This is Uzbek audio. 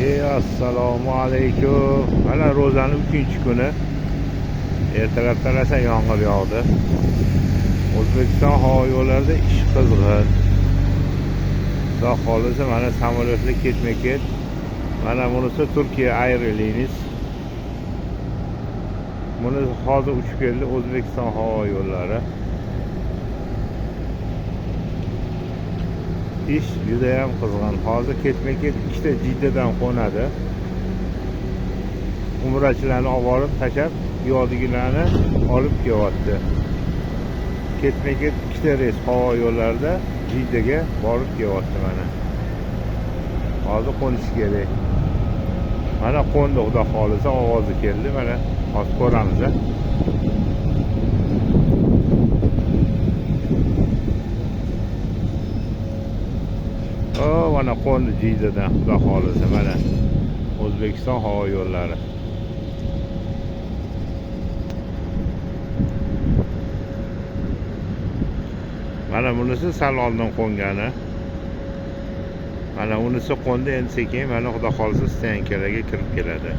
Assalomu alaykum. Mana ro'zani 3-kuni. Ertalabdan rosa yomg'ir yog'di. O'zbekiston havo yo'llarida ish qizg'in. Xudo xohlasa mana samolyotlar ketma-ket. Mana bunisi Turkiya Airlines. Buni hozir uchib keldi O'zbekiston havo yo'llari. Ish judayam qizg'in. Hozir ketma-ket ikkita Jiddadan qo'nadi. Umrachilarni olib borib tashlab, yo'ldagilarni olib kelyapti. Ketma-ket ikkita reys havo yo'llarida Jiddaga borib kelyapti mana. Hozir qo'nishi kerak. Mana qo'ndi, xudo xohlasa ovozi keldi. Mana hozir ko'ramiz. O, mana qo'ndi Jiddadan, xudo xohlasa mana O'zbekiston havo yo'llari. Mana bunisi sal oldin qo'ngani. Mana unisi qo'ndi, endi sekin mana xudo xohlasa stoyankalarga kirib keladi.